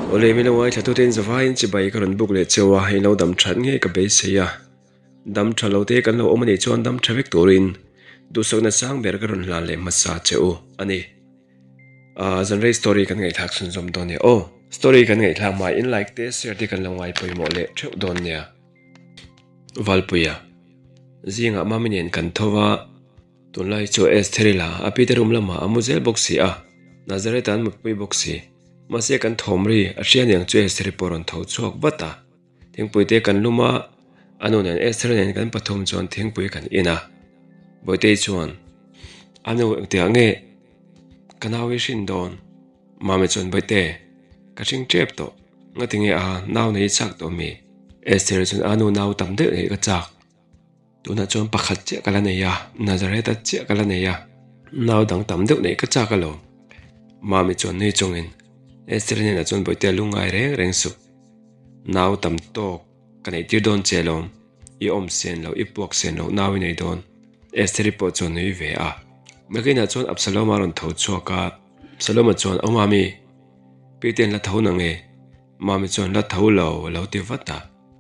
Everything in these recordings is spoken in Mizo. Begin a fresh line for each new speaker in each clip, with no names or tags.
Awle mi lo ngaithla tuten zavaiin chibai ka rawn buk leh cheu a, hei lo dam that ngei ka beisei a. Dam tha lo te kan lo awm a nih chuan dam tha vek turin duhsakna sang ber ka rawn hlan leh hmasa che u a ni. Ahh zanrei story kan ngaihthlak chhunzawm dawn nia aw. Story kan ngaihthlak hma in like te share te kan lo ngai pawimawh leh theuh dawn nia. Valpuia zingah mami nen kan tho va, tunlai chu Estheri la a pite room lamah a mu zel bawk si a, Nazareth ah an mutpui bawk si. Mahse kan thawm ri a hria niang chu Estheri pawh a rawn tho chhuak vat a. Thingpui te kan lum a, a nu nen Esther nen kan pathum chuan thingpui kan in a. Bawitei chuan, A nu engtiah nge ka nau hi hrin dawn? Mami chuan, Bawite, ka hring tep tawh, ngati nge a nau nei chak tawh mi? Esther chuan, A nu nau tam deuh neih ka chak. Tunah chuan pakhat chiah ka la nei a, Nazareth-a chiah ka la nei a, nau dang tam deuh neih ka chak alawm. Mami chuan nui chungin Esther hnenah chuan Bawihtea lungngai reng reng suh. Nau tam tawk ka neih tir dawn che alawm, i awm sen loh, i puak sen loh nau i nei dawn. Estheri pawh chuan nui ve a. Nakinah chuan Absaloma rawn tho chhuak a, Absaloma chuan, Aw Mami, Pite'n la tho nang e? Mami chuan la tho lo a lo ti vat a.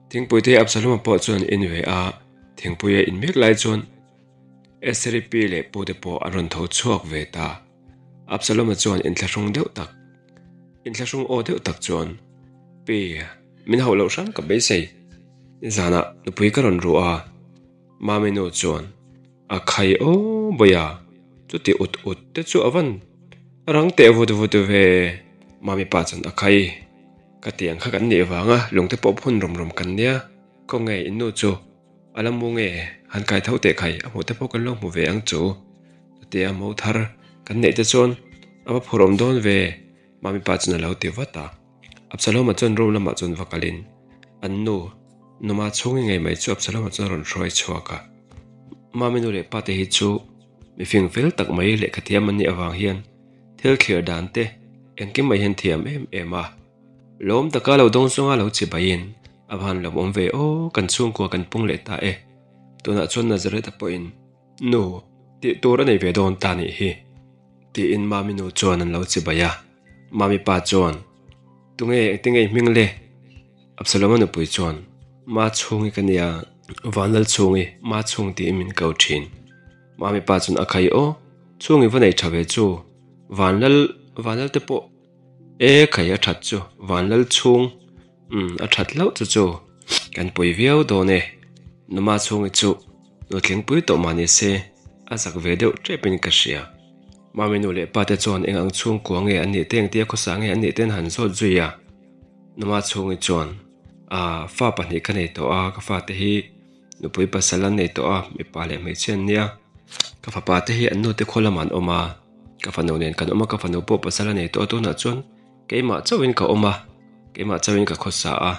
Thingpui te Absaloma pawh chuan in ve a, thingpui a in mek lai chuan Estheri pi leh pu te pawh an rawn tho chhuak ve ta. Absaloma chuan inthlahrung deuh tak, inthlahrung aw deuh tak chuan, Pi, min hauh loh hram ka beisei. Zanah nupui ka rawn ruh a. Mami nu chuan, A khai aw bawiha, chuti ut ut te chu a van rang teh vut vut ve. Mami pa chuan, A khai, ka ti ang kha kan nih vanga lungte pawh phun rum rum kan nia, khawnge in nu chu a la mu nge han kai tho teh khai, a hmuh te pawh kan lo hmu ve ang chu. Chutia mo thar kan neih te chuan a va phur awm dawn ve, Mami pa chuan a lo ti vat a. Absaloma chuan room lamah chuan va kalin an nu Numa chhungi ngei mai chu Absaloma chuan a rawn hruai chhuak a. Mami nu leh pa te hi chu mi fing fel tak mai lehkha thiam an nih avang hian thil thlir dan te engkim mai hian thiam em em a. Lawm taka lo dawng zawnga lo chi baiin a van lawmawm ve aw kan chhungkua kan pung leh ta e. Tunah chuan Nazareth-a pawhin Nu, tih tur a nei ve dawn ta nih hi tiin Mami nu chuan an lo chi bai a. Mami pa chuan, Tunge engtinge i hming le? Absaloma nupui chuan, Ma chhungi ka nia, Vanlal chhungi, Ma chhung tiin min ko thin. Mami pa chuan a khai aw, chhungi va nei tha ve chu, Vanlal, Vanlal te pawh e khai a that chu, Vanlal chhung, umm a that hlauh chu chu, kan pui viau dawn e, Numa chhungi chu nutlingpui tawh mah ni se, a zak ve deuh tepin ka hria. Mami nu leh pa te chuan eng ang chhungkua nge an nih te engtia khawsa nge an nih ten han zawt zui a. Numa chhungi chuan, Aa, fa pahnih ka nei tawh a, ka fate hi nupui pasal an nei tawh a, mipa leh hmeichhia an nia. Ka fapa te hi an nute khaw lamah an awm a, ka fanu nen kan awm a, ka fanu pawh pasal a nei tawh a, tunah chuan keimah chauhin ka awm a, keimah chauhin ka khawsa a,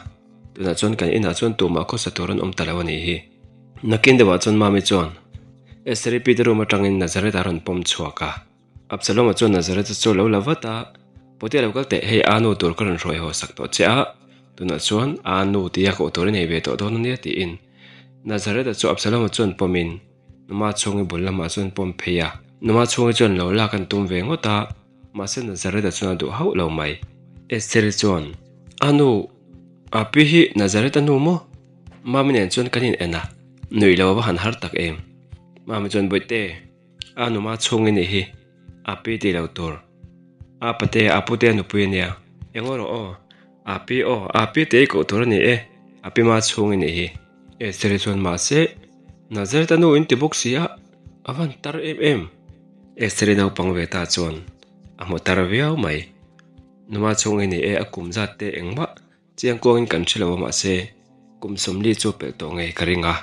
tunah chuan kan inah chuan tumah khawsa tur an awm ta lo a nih hi. Nakin deuhah chuan Mami chuan Estheri Peter room atangin Nazareth a rawn pawm chhuak a. Absalom-a chuan Nazareth-a chu a lo la vat a, Putea lo kal teh, hei Anu tur ka rawn hruai haw sak tawh che a, tunah chuan Anu tia koh tur i nei ve tawh dawn a nia tiin Nazareth-a chu Absalom-a chuan pawmin Numa chhungi bul lamah chuan pawm phei a. Numa chhungi chuan lo lak an tum ve ngawt a, mahse Nazareth-a chuan a duh hauh lo mai. Estheri chuan, Anu, Api hi Nazareth-a nu maw? Mami nen chuan kan in en a, nuih lo a va han har tak em. Mami chuan Bawihte, a numa chhung i nih hi, a pi tih lo tur. A pate, a pute a nupui a nia. Eng aw rawh aw, a pi aw, a pi te i koh tur a ni e, a pi ma chhung i nih hi. Estheri chuan mahse, Nazareth a nu in ti bawk si a, a van tar em em. Estheri naupang ve ta chuan a hmu tar viau mai. Numa chhung i ni e, a kum zat te engmah Chiang kuangin kan hre lo a mahse kum sawmli chu pelh tawh ngei ka ring a.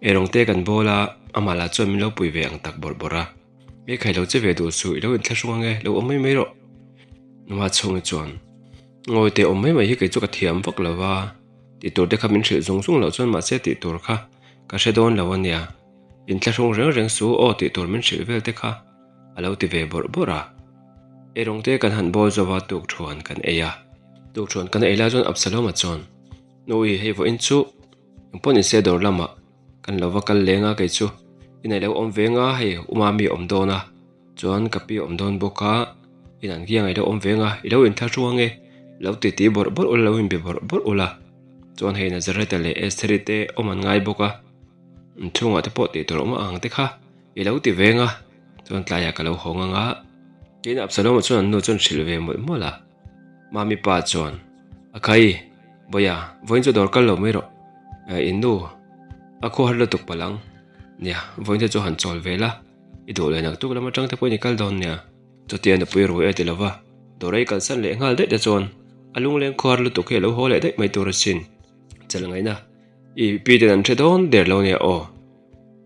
Eirawng te kan bawl a, amah lah chuan min lo pui ve ang tak bawrh bawrh a. Hei khai lo che ve duh suh, i lo inthlahrung ange, lo awm mai mai rawh. Numa chhungi chuan, Ngawi teh awm mai mai hi kei chu ka thiam vak lo va, tih tur te kha min hrilh zung zung loh chuan mahse tih tur kha ka hre dawn lo a nia. Inthlahrung reng reng suh aw tih tur min hrilh vel te kha a lo ti ve bawrh bawrh a. Eirawng te kan han bawl zo va tuk thuan kan ei a. Tuk thuan kan ei lai chuan Absalom-a chuan, Nui, hei vawiin chu engpawh ni se dawr lamah kan lo va kal leng a, kei chu inah i lo awm ve nga, hei uma mi awm dawn a, chuan ka pi awm dawn bawk a, in an kiangah i lo awm ve nga, i lo inthlahrung ange, Lo titi bawrh bawrh ula, lo inbe bawrh bawrh ula. Chuan hei Nazareth-a leh Estheri te awm an ngai bawk a, inchhungah te pawh tih tur awm ang te kha i lo ti veng a, chuan tlaiah ka lo hawng ang a. Tiin Absalom-a chuan an nu chuan hrilh ve mawlh mawlh a. Mami pa chuan, A khai, Bawiha, vawiin chu dawr kal lo mai rawh. In nu, a khaw har lutuk palh ang. Nia, vawiin te chu han chawl ve la, i duh leh naktuk lam atang te pawhin i kal dawn nia. Chutia nupui rui a ti lova, dawr ei kalsan leh nghal daih te chuan a lungleng khuar lutuk hi a lo haw leh daih mai tur asin. Chelh ngaihna, i pi ten an hre dawn der lo nia aw.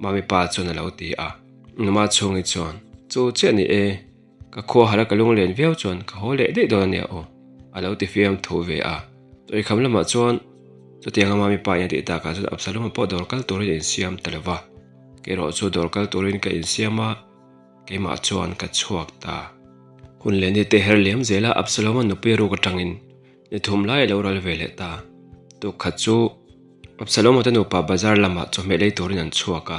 Mami pa chuan a lo ti a. Numa chhungi chuan, Chu chiah ni e, ka khua harh a ka lunglen viau chuan ka haw leh daih dawn ania aw, a lo ti fiam thu ve a. Chawikham lamah chuan chutianga Mami pa in a tih takah chuan Absalom-a pawh dawr kal turin a insiam ta lova. Kerawh chu dawr kal turin ka insiam a. Keimah chuan ka chhuak ta. Hun leh ni te her liam zela Absalom-a nupui ruk atangin ni thum lai a lo ral ve leh ta. Tuk khat chu Absalom-a te nupa bazar lamah chawhmeh lei turin an chhuak a.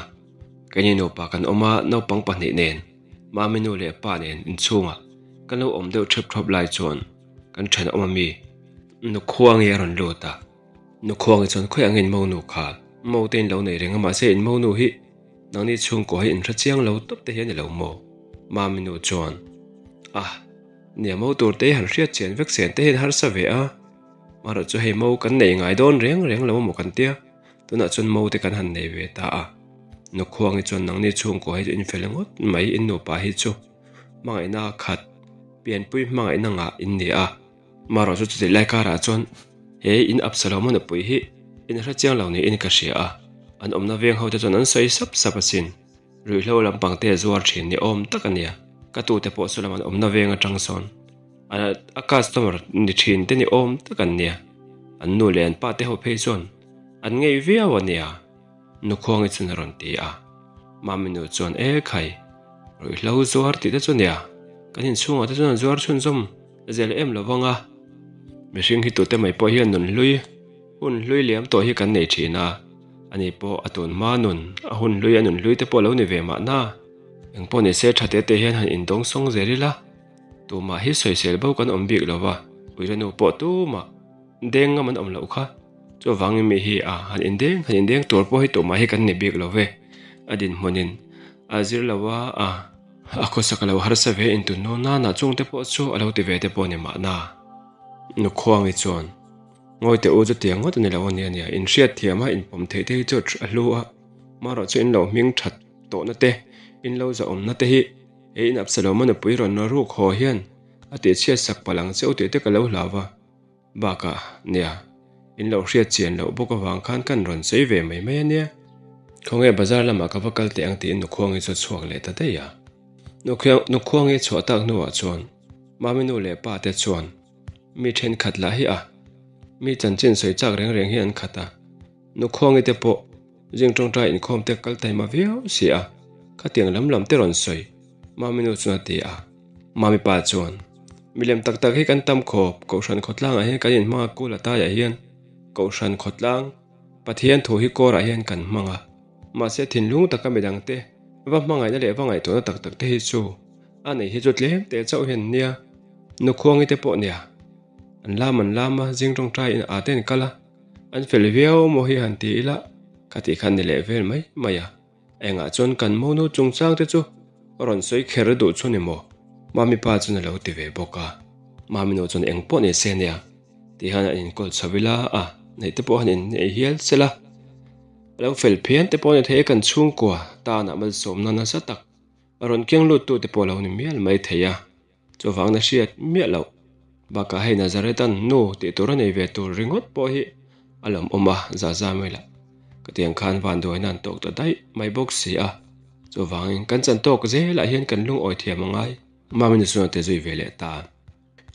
Keini nupa kan awm a, naupang pahnih nen, Mami nu leh pa nen inchhungah kan lo awm deuh thep thawp lai chuan kan thenawm ami Nukhuangi a rawn lut a. Nukhuangi chuan khawi angin Monu kha Mo te in lo nei reng a mahse in Monu hi Nangni chhungkaw hi inhre chiang lo tawp te hi a ni lo maw? Mami nu chuan, Ah, nia mo tur te hi han hriat chian vek sen te hian harsa ve a, marawh chu hei mo kan nei ngai dawn reng reng lo maw kan tia, tunah chuan mo te kan han nei ve ta a. Nukhuangi chuan nangni chhungkaw hi chu infel ngawt mai in nupa hi chu hmangaihna khat pianpui hmangaihna ngah in ni a. Marawh chu chutih lai karah chuan he in Absalom-a nupui hi in hre chiang lo niin ka hria a, an awmna veng ho te chuan an sawi sap sap asin. Ruihhlo lampang te zuar thin ni awm tak a nia, ka tute pawh chu lam an awmna veng atang sawn a customer ni thin te ni awm tak an nia, an nu leh an pa te ho phei chuan an ngei viau a nia. Nukhuangi chuan a rawn ti a, Mami nu chuan e khai, ruihhlo zuar tih te chu nia, kan inchhungah te chuan an zuar chhunzawm zel em lo vang a, mihring hi tute mai pawh hian nun hlui, hun hlui liam tawh hi kan nei thin a, ani pawh a tun hma nun, a hun hlui a nun hlui te pawh lo ni ve mahna, engpawh ni se tha te te hian han indawng sawng zel ila, tumah hi sawisel bo kan awm bik lo va, Uire nu pawh tumah deng ngam an awm loh kha, chuvangin mi hi a han indeng han indeng tur pawh hi tumah hi kan ni bik lo ve, a dinhmunin a zir lo a, a. A khawsak a lo harsa ve intun nawn nana chungte pawh chu a lo ti ve te pawh ni mahna. Nukhuangi chuan, Ngawi teh u chutiang ngawt a ni lo a nia nia, in hriat thiam a inpawm theih te hi chu a hlu a, marawh chu in lo hming that tawhna te, in lo zahawmna te hi he in Absalom-a nupui rawn ruk haw hian a tihchhiat sak palh ang che u tih te ka lo hlau va. Bakah, nia, in lo hriat chian loh bawk avang khan kan rawn sawi ve mai mai a nia. Khawnge bazar lamah ka va kal teh ang tiin Nukhuangi chu a chhuak leh ta daih a. Nukhuangi chhuah tak hnuah chuan Mami nu leh pa te chuan mi thenkhat lah hi a, mi chanchin sawi chak reng reng hi an khat a. Nukhuangi te pawh zing tawngtai inkhawm te kal taima viau si a, khatiang lam lam te rawn sawi Mami nu chuan a ti a. Mami pa chuan, Milem tak tak hi kan tam khawp, Kohhran khawtlangah hian kan inhmang a, Kula taiah hian Kohhran khawtlang Pathian thu hi kawrah hian kan hmang a, mahse thinlung taka midangte va hmangaihna leh va ngaihtuahna tak tak te hi chu a nei hi chu tlem teh chauh hian nia, Nukhuangi te pawh nia, an lam an lam a, zing tawngtai in ah te an kal a, an fel viau maw hi han ti ila ka tih khan ni leh vel mai mai a. Engah chuan kan monu chungchang te chu rawn sawi kher duh chu ni maw? Mami pa chuan a lo ti ve bawk a. Mami nu chuan eng pawh ni se nia ti hian an inkawl chho ila a, neih te pawh han inneih hial sela. A lo fel phian te pawh ni thei e kan chhungkua tanah malsawmna nasa tak rawn keng lut tu te pawh a lo ni mial mai thei a. Chuvangna hriat miah loh bakah hei Nazarethan nu tih tur a nei ve tur ringawt pawh hi a lawm awm a, za za mai lah. Ka tiang khan vanduaina an tawk ta daih mai bawk si a, chuvangin kan chan tawk zelah hian kan lungawi thiam a ngai. Mamina chuan a ti zui ve leh ta.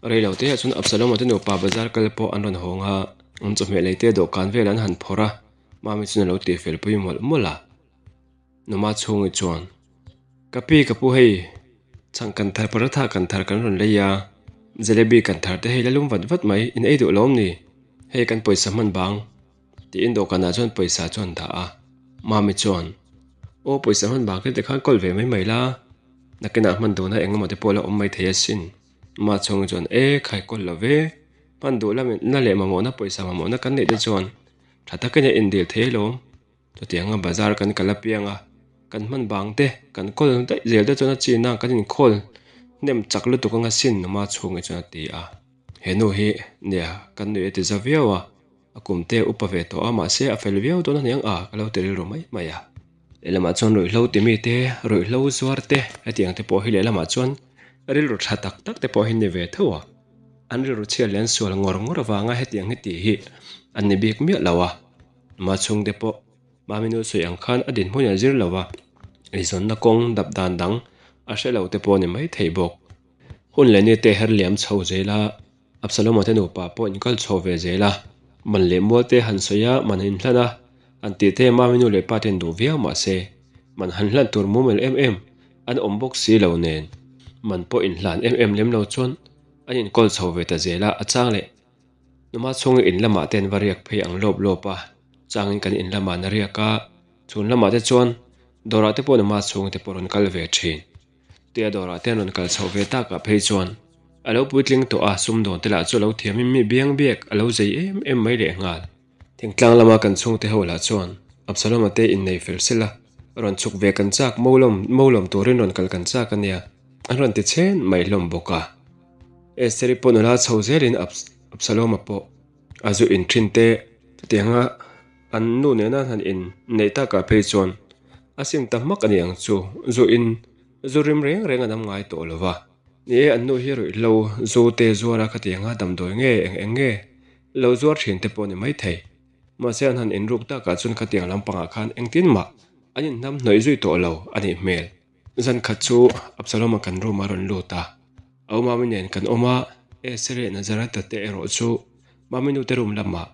Rei lo teah chuan Absalom-a te nupa bazar kal pawh an rawn hawng a, an chawhmeh lei te dawhkan vel an han phawrh a, Mami chuan a lo tihfel pui mawlh mawlh a. Numa chhungi chuan, Ka pi ka pu hei, chhang kan thar paratha kan thar kan rawn lei a, jalebi kan thar te hei la lum vat vat mai, in ei duh lawm ni, hei kan pawisa hman bang, tiin dawhkanah chuan pawisa chu an dah a. Mami chuan, Aw pawisa hman bang kher te khan kawl ve mai mai la, nakinah hman duna engemaw te pawh la awm mai thei asin. Numa chhungi chuan, E khai kawl lo ve. Hman duh lamna leh mamawhna pawisa mamawhna kan neih te chuan tha takin a indil thei alawm. Chutianga bazar kan kal apiang a, kan hman bang te, kan kawl daih zel te chuan a chin a, kan inkhawl hnem chak lutuk anga sin numa chhungi chuan a ti a. He nu hi nia kan nuih a ti za viau a, a kum te upa ve tawh a mahse a fel viau dawn aniang a ka lo ti rilru mai mai a. Lehlamah chuan ruihhlo timi te, ruihhlo zuar te hetiang te pawh hi lehlamah chuan rilru tha tak tak te pawh hi ni ve tho a. An rilru chhiat leh an sual ngawr ngawr avanga hetiang hi tih hi an ni bik miah lo a. Numa chhungte pawh Mami nu sawi ang khan a dinhmun a zir lo a, eizawnna kawng dap dan dang a hre lo te pawh a ni maithei bawk. Hun leh ni te her liam chho zel a, Absalom-a te nupa pawh in kal chho ve zel a, man leh mual te han sawi a, man in hlan a, an tih te Mami nu leh pa ten duh viau mah se, man han hlan tur mumal em em an awm bawk si lo nen, man pawh in hlan em em lem lo chuan an inkawl chho ve ta zel a, a chang leh. Numa chhunga in lamah te an va riak phei ang lawp lawp a, changin kan in lamah an riak a, chhun lamah te chuan dawrah te pawh numa chhung te pawh rawn kal ve thin. Tia dawrah te an rawn kal chhoh ve takah phei chuan a lo puitling tawh a, sumdawn te lah chu a lo thiamin mi biang biak a lo zei em em mai leh nghal. Thingtlang lama kan chhungte ho lah chuan Absalom-a te innei fel sel a, rawn chhuk ve kan chak mo lawm mo lawm turin rawn kal kan chak a nia, an rawn ti chhen mai hlawm bawk a. Esther-i pawh nula chho zelin Absalom-a pawh a zu in thin te chutianga an nu nena han in neih takah phei chuan a sim ta hmak a ni ang chu, zu in zu rim reng reng a dam ngai tawh lo va. Ni e, an nu hi ruihhlo zu te zuara khatianga damdawi nge eng eng nge lo zuar thin te pawh a ni maithei. Mahse an han inruk takah chuan khatiang lampangah khan engtin mah an inhnam hnawih zui tawh lo a nih hmel. Zan khat chu Absalom-a kan room a rawn lut a, a u Mami nen kan awm a, Esther leh Nazareth-a te erawh chu Mami nute room lamah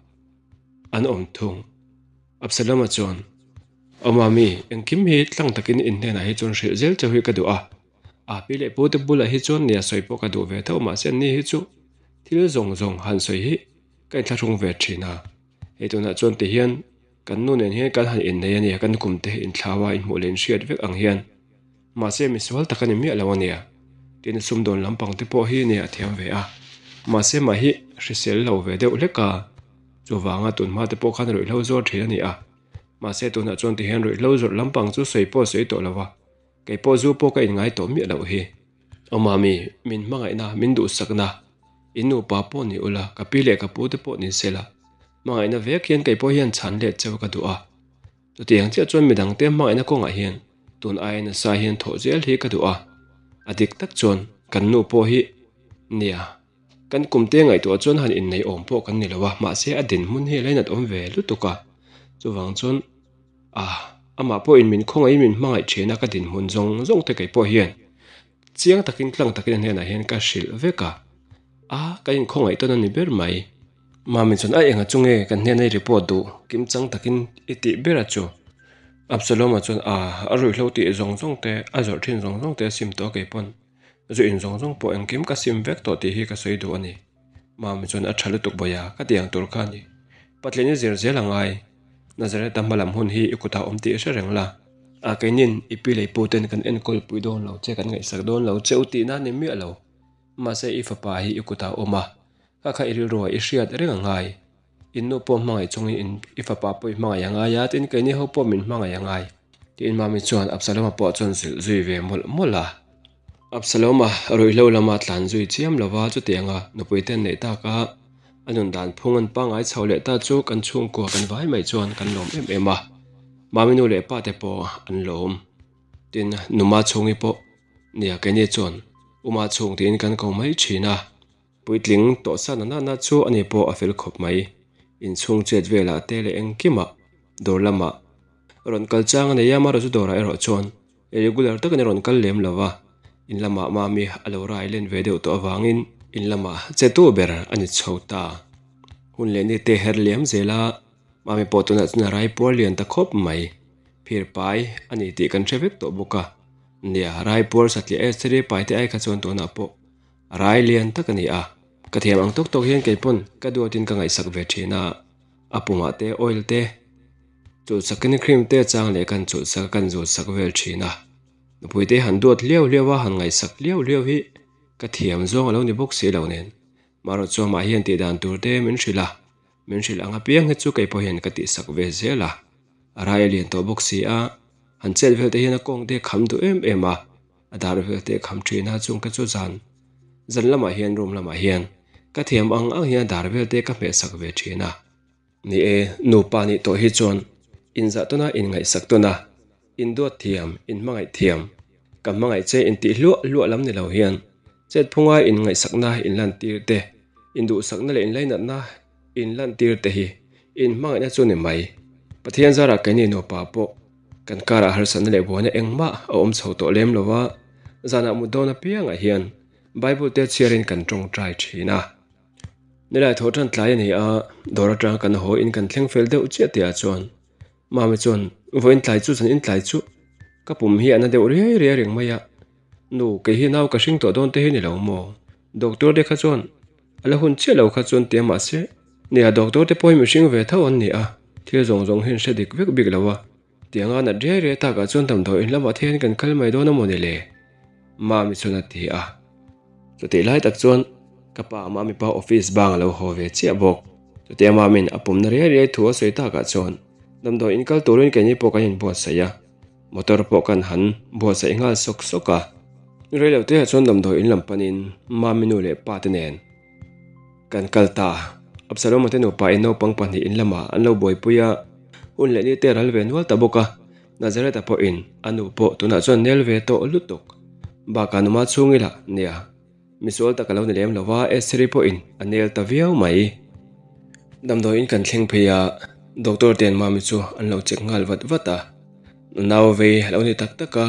an awm thung. Absalom-a chuan, Aw Mami, engkim hi tlang takin in hnenah hi chuan hrilh zel cheu hi ka duh a, a pi leh pu te bulah hi chuan nia sawi pawh ka duh ve tho mahse anni hi chu thil zawng zawng han sawi hi ka inthlahrung ve thin a, hei tunah chuan tihian Kan nu nen hian kan han innei a nia, kan kum te hi inthlau a, inhmuh leh inhriat vek ang hian. Mahse misual tak a ni miah lo a nia. Tin, sumdawn lampang te pawh hi nia a thiam ve a. Mahse mah hi hrisel lo ve deuh hlek a, chuvanga tunhma te pawh khan ruihhlo zuar thin a ni a. Mahse tunah chuan ti hian ruihhlo zawrh lampang chu sawi pawh a sawi tawh lo va, kei pawh zu pawh ka inngai tawh miah loh hi. Aw mami, min hmangaihna, min duhsakna, in nupa pawh ni ula, ka pi leh ka pu te pawh ni sela, Hmangaihna vek hian kei pawh hian chhan let cheu ka duh a. Chutiang chiah chuan midangte hmangaihna kawngah hian tun aia nasa hian thawh zel hi ka duh a. A dik tak chuan kan nu pawh hi nia, kan kumte ngaihtuah chuan han innei awm pawh kan ni lo a, mahse a dinhmun hi a lainat awm ve lutuk a. Chuvang chuan a, amah pawhin min khawngaihin min hmangaih thin a, ka dinhmun zawng zawng te kei pawh hian chiang takin tlang takin a hnenah hian ka hrilh vek a. A, ka inkhawngaih tawn a ni ber mai. Mami chuan a enga chu nge kan hnena i report duh kim chang takin i tih ber a chu. Absalom-a chuan a a ruihhlo tih zawng zawng te, a zawrh thin zawng zawng te a sim tawh a kei pawn zu in zawng zawng pawh engkim ka sim vek tawh tih hi ka sawi duh a ni. Mami chuan a tha lutuk bawi a, ka tiang tur kha a ni. Patling i zir zel a ngai. Nazareth-a hma lam hun hi i kutah awm tih i hre reng la. A keinin i pi leh i pu ten kan enkawl pui dawn lo che, kan ngaihsak dawn lo che u tihna a ni miah lo. Mahse i fapa hi i kutah awm a, Kha kha i rilruah i hriat reng a ngai. In nu pawh hmangaih chungin in i fapa pawh i hmangaih a ngai a, tin keini ho pawh min hmangaih a ngai. Tiin Mami chuan Absalom-a pawh chuan zilh zui ve mawlh mawlh a. Absalom-a ruihhlo lama tlan zui chiam lo va, chutianga nupui te an neih tak a, a nun dan phung an pangngai chho leh ta chu kan chhungkua kan vai mai chuan kan lawm em em a. Mami nu leh pa te pawh an lawm. Tin, Numa chhungi pawh nia keini chuan Uma chhung tiin kan ko mai thin a. Puitling tawh sa na nana chu ani pawh a fel khawp mai. Inchhung chet velah te leh engkimah dawr lamah rawn kal chang a nei a, Maruzu dawrah erawh chuan regular takin a rawn kal lem lo va, in lamah Mami a lo rai len ve deuh tawh avangin in lamah che tu ber a ni chho ta. Hun leh ni te her liam zel a, Mami pawh tunah chuan a rai puar lian ta khawp mai. Phir pai a ni tih kan hre vek tawh bawk a, nia rai puar satliah Esther-i pai te ai kha chuan tunah pawh A rai lian tak a ni a, ka thiam ang tawk tawk hian kei pawn ka duatin ka ngaihsak ve thin a, a pumah te oil te chulhsakin cream te chang leh kan chulhsak a kan zulsak vel thin a, nupui te han duat hliau hliau a han ngaihsak hliau hliau hi ka thiam zawng a lo ni bawk si lo nen. Marawh chu amah hian tih dan tur te min hrilh a, min hrilh ang apiang hi chu kei pawh hian ka tihsak ve zel a. A rai a lian tawh bawk si a, han chet vel te hian a kawng te a kham duh em em a, a dar vel te a kham thin a, chung te chu zan zan lamah hian room lamah hian ka thiam ang ang hian a dar vel te ka hmehsak ve thin a. Ni e, nupa nih tawh hi chuan inzah tawn a, inngaihsak tawn a, Induat thiam, inhmangaih thiam, ka hmangaih che intih hluah hluah lam ni lo hian chetphunga inngaihsakna inlantir te, induhsakna leh inlainatna inlantir te hi inhmangaihna chu ni mai. Pathian zarah keini nupa pawh kan karah harsatna leh buaina engmah a awm chho tawh lem lo a, zanah mut dawn apiangah hian Bible te chhiarin kan tawngtai thin a. Nilai thaw tan tlai a ni a, dawr atanga kan haw in kan thleng fel deuh chiah tihah chuan Mami chuan, Vawiin tlai chu zan in tlai chu ka pum hi a na deuh riai riai reng mai a, nu kei hi nau ka hring tawh dawn te hi ni lo maw? Doctor te kha chuan a la hun chiah lo kha chuan tia mahse nia doctor te pawh hi mihring ve tho an ni a, thil zawng zawng hi an hre dik vek bik lo a, tianga nat riai riai takah chuan damdawi in lamah te hian kan kal mai dawn a maw ni le? Mami chuan a ti a. Chutih lai tak chuan ka pa Mami pa office bang a lo haw ve chiah bawk. Chutia Mami'n a pumna riai riai thu a sawi takah chuan damdawi in kal turin keini pawh kan inbuatsaih a, motor pawh kan han buatsaih nghal sawk sawk a. Reilo teah chuan damdawi in lam panin Mami nu leh pa te nen kan kal ta. Absalom-a te nupa in naupang pahnih in lamah an lo buaipui a, hun leh ni te a ral ve nual ta bawk a. Nazareth-a pawhin a nu pawh tunah chuan nel ve tawh lutuk. Bakah numa chhung ila nia, misual tak a lo ni lem lo va, Estheri pawhin a nel ta viau mai. Damdawiin kan thleng phei a, doctor ten Mami chu an lo check nghal vat vat a. Nau vei a lo ni tak tak a,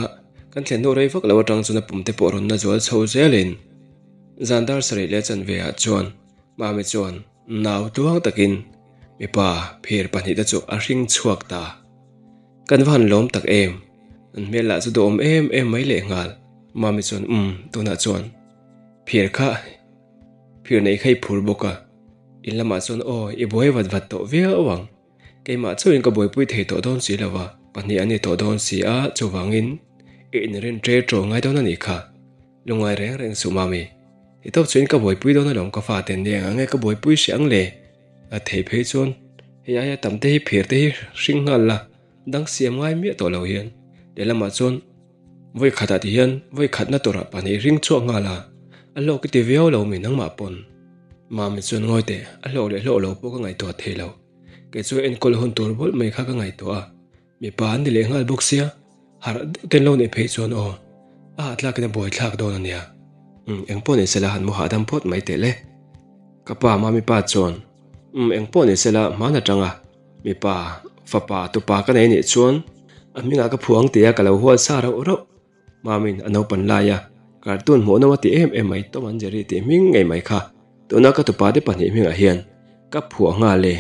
kan thlen hnu rei vak lo atang chuan a pum te pawh rawn na zual chho zelin zan dar sarih leh chanve ah chuan Mami chuan nau tluang takin mipa phir pahnihte chu a hring chhuak ta. Kan va han lawm tak em? An hmel lah chu duhawm em em mai leh nghal. Mami chuan umm tunah chuan phir kha phir nei kha i phur bawk a, in lamah chuan aw i buai vat vat tawh viau ang. Keimah chauhin ka buaipui thei tawh dawn si lo va, pahnih an ni tawh dawn si a, chuvangin i inrin ṭe ṭaw ngai dawn a nih kha. Lungngai reng reng suh Mami, ti tawp chuan ka buaipui dawn alawm ka fate nia eng ang nge ka buaipui hreh ang le? A thei phei chuan hei aia tam te hi phir te hi hring nghal la, dang siam ngai miah tawh lo hian lehlamah chuan vawi khatah ti hian vawi khatna turah pahnih hring chhuak nghal a, a hlawk i ti viau lo mi nangmah pawn. Mami chuan ngawi teh, a hlawk leh hlawk lo pawh ka ngaihtuah thei lo, kei chu enkawl hun tur bawlh mai kha ka ngaihtuah a, mipa an ni leh nghal bawk sia, harh deuh ten lo neih phei chuan aw, a hahthlakin a buaithlak dawn a nia. Umm engpawh ni sela han mu hahdam phawt mai teh le. Ka pa Mami pa chuan umm engpawh ni sela hman atanga mipa fapa tupa ka nei nih chuan a hmingah ka phuang tia ka lo hual sa rauh rauh. Mami'n a naupan laia cartoon hmuhnawm a ti em em mai Tom and Jerry tih hming ngei mai kha tuna ka tupa te pahnih hmingah hian ka phuah nghal e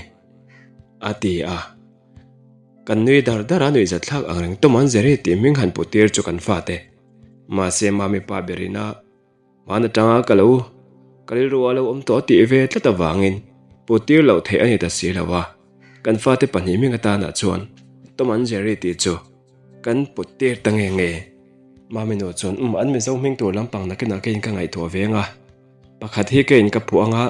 a ti a. Kan nui dar dar a nuihzat thlak ang reng Tom and Jerry tih hming han put tir chu kan fate. Mahse Mami pa berin a hman atanga ka lo ka rilru a lo awm tawh tih ve tlat avangin put tir loh theih a ni ta si lo a, kan fate pahnih hming atanah chuan Tom and Jerry tih chu kan put tir ta nge nge. Mami nu chuan um an Mizo hming tur lampang nakinah keiin ka ngaihtuah ve anga, pakhat hi keiin ka phuah anga,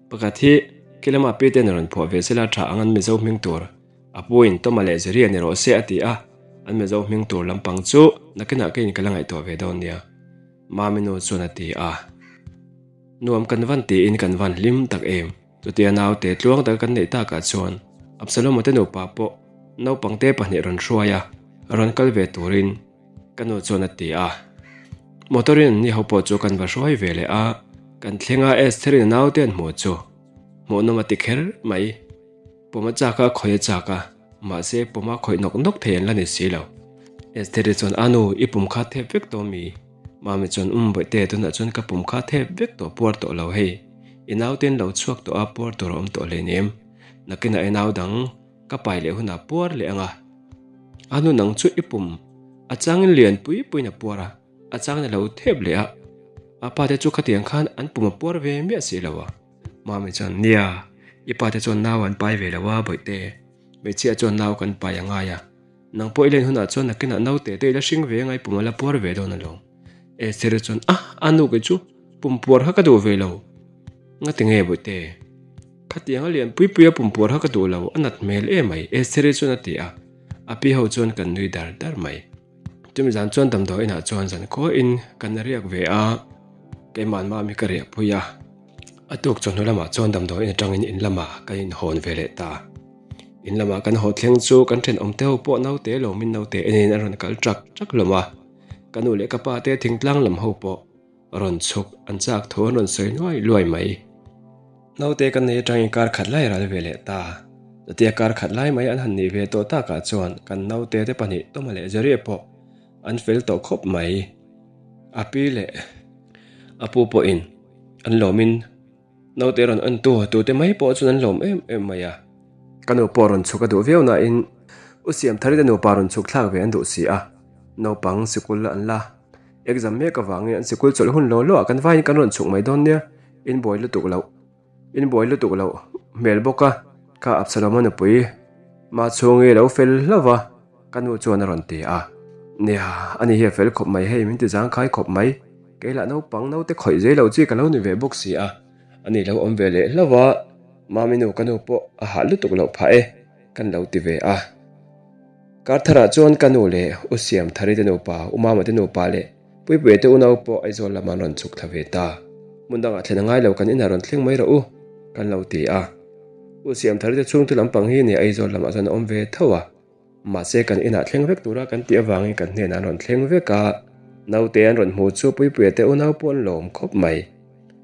pakhat hi khi lama pi ten a rawn phuah ve sela tha ang an Mizo hming tur A puin Toma leh Zeria ni rawh se a ti a, an Mizo hming tur lampang chu nakinah keiin ka la ngaihtuah ve dawn nia, Mami nu chuan a ti a. Nuam kan van tiin kan van hlim tak em? Chutia naute tluang taka kan neih takah chuan Absalom-a te nupa pawh naupangte pahnih rawn hruai a, rawn kal ve turin ka nu chuan a ti a. Motor-in an ni ho pawh chu kan va hruai ve leh a, kan thleng a Esther-in a naute an hmuh chu hmuhnawm a ti kher mai. Pawm a chak a, khawih a chak a, mahse pawm a khawih nawk nawk thei an la ni si lo. Estheri chuan, A nu, i pum kha thep vek tawh mi? Mami chuan, Umm, bawihte, tunah chuan ka pum kha thep vek tawh, puar tawh lo hei. I naute an lo chhuak tawh a, puar tur a awm tawh hleinem. Nakinah i nau dang ka pai leh hunah puar leh ang a. A nu nang chu i pum a changin lian pui puiin a puar a, a changin a lo thep leh a. A pate chu khatiang khan an pum a puar ve miah si lo a. Mami chuan, Nia, i pate chuan nau an pai ve lo a, bawihte. Hmeichhia chuan nau kan pai a ngai a. Nang pawh i len hunah chuan nakinah naute te i la hring ve anga i pum a la puar ve dawn alawm. Esther-i chuan, A, a nu kei chu pum puar kha ka duh ve lo. Ngati nge Bawihte? Khatiang a lian pui pui a pumpuar kha ka duh lo, a nat hmel em mai, Estheri chuan a ti a, a pi ho chuan kan nui dar dar mai. Chumi zan chuan damdawi inah chuan zan khawiin kan riak ve a, keimah mami ka riah pui a. A tuk chawhnu lamah chuan damdawi in atangin in lamah kan inhawn ve leh ta. In lamah kan haw thleng chu kan thenawm te ho pawh naute lawmin naute enin an rawn kal ṭak ṭak hlawm a, ka nu leh ka pa te thingtlang lam ho pawh rawn chhuk an chak thu an rawn sawi nuai luai mai. Naute kan nei atangin kar khat lai ral ve leh ta. Chutia kar khat lai mai an han nih ve tawh takah chuan kan naute te pahnih Tawma leh Jerry pawh an fel tawh khawp mai. A pi leh a pu pawhin an lawmin naute rawn en tu tute mai pawh chuan an lawm em em mai a. Ka nu pawh rawn chhuk a duh viau nain U Siamthari te nupa rawn chhuk thlak ve an duh si a, naupang sikul an la Exam mek avangin an sikul chawlh hun lo lo ah kan vaiin kan rawn chhuk mai dawn nia, in buai lutuk loh, in buai lutuk loh hmel bawk a, kha Absalom-a nupui mah chhungi lo fel hlauh va, ka nu chuan a rawn ti a. Nia, ani hi a fel khawp mai hei, min ti zangkhai khawp mai, kei lah naupang naute khawih zei lo chi ka lo ni ve bawk si a, ani lo awm ve leh hlauh va, mami nu ka nu pawh a hah lutuk loh phah e, kan lo ti ve a. Kar tharah chuan ka nu leh U Siamthari te nupa, U Mama te nupa leh Puipuia te unau pawh Aizawl lamah an rawn chhuk thla ve ta. Hmun dangah thlen a ngai lo, kan inah rawn thleng mai rawh u, kan lo ti a. U Siamthari te chhungte lampang hi ni Aizawl lamah chuan a awm ve tho a. Mahse kan inah thleng vek tura kan tih avangin kan hnenah an rawn thleng vek a. Naute an rawn hmu chu Puipuia te unau pawh an lawm khawp mai.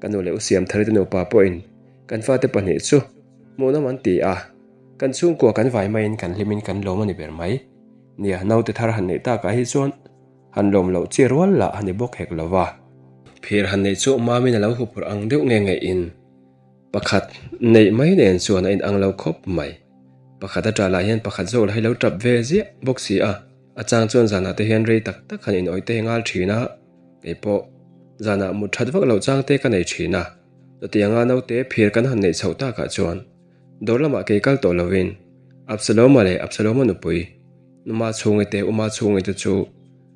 Ka nu leh U Siamthari te nupa pawhin kan fate pahnih chu hmuhnawm an ti a. Kan chhungkua kan vai maiin kan hlimin kan lawm a ni ber mai. Nia, naute thar han neih takah hi chuan han lawm loh chi rual lah a ni bawk hek lo va. Phir han neih chu mamin a lo huphurh ang deuh nge ngeihin pakhat neih mai nen chuan a inang lo khawp mai. Pakhat a ṭah lah hian pakhat zawk lah hi lo ṭap ve ziah bawk si a, a chang chuan zanah te hian rei tak tak han inawih te hi nghal ṭhin a, kei pawh zanah mut ṭhat vak loh chang te ka nei ṭhin a. Chutianga naute phir kan han neih chhoh takah chuan Dawr lamah kei kal tawh lovin Absaloma leh Absaloma nupui Numa chhungi te Uma chhungi te chu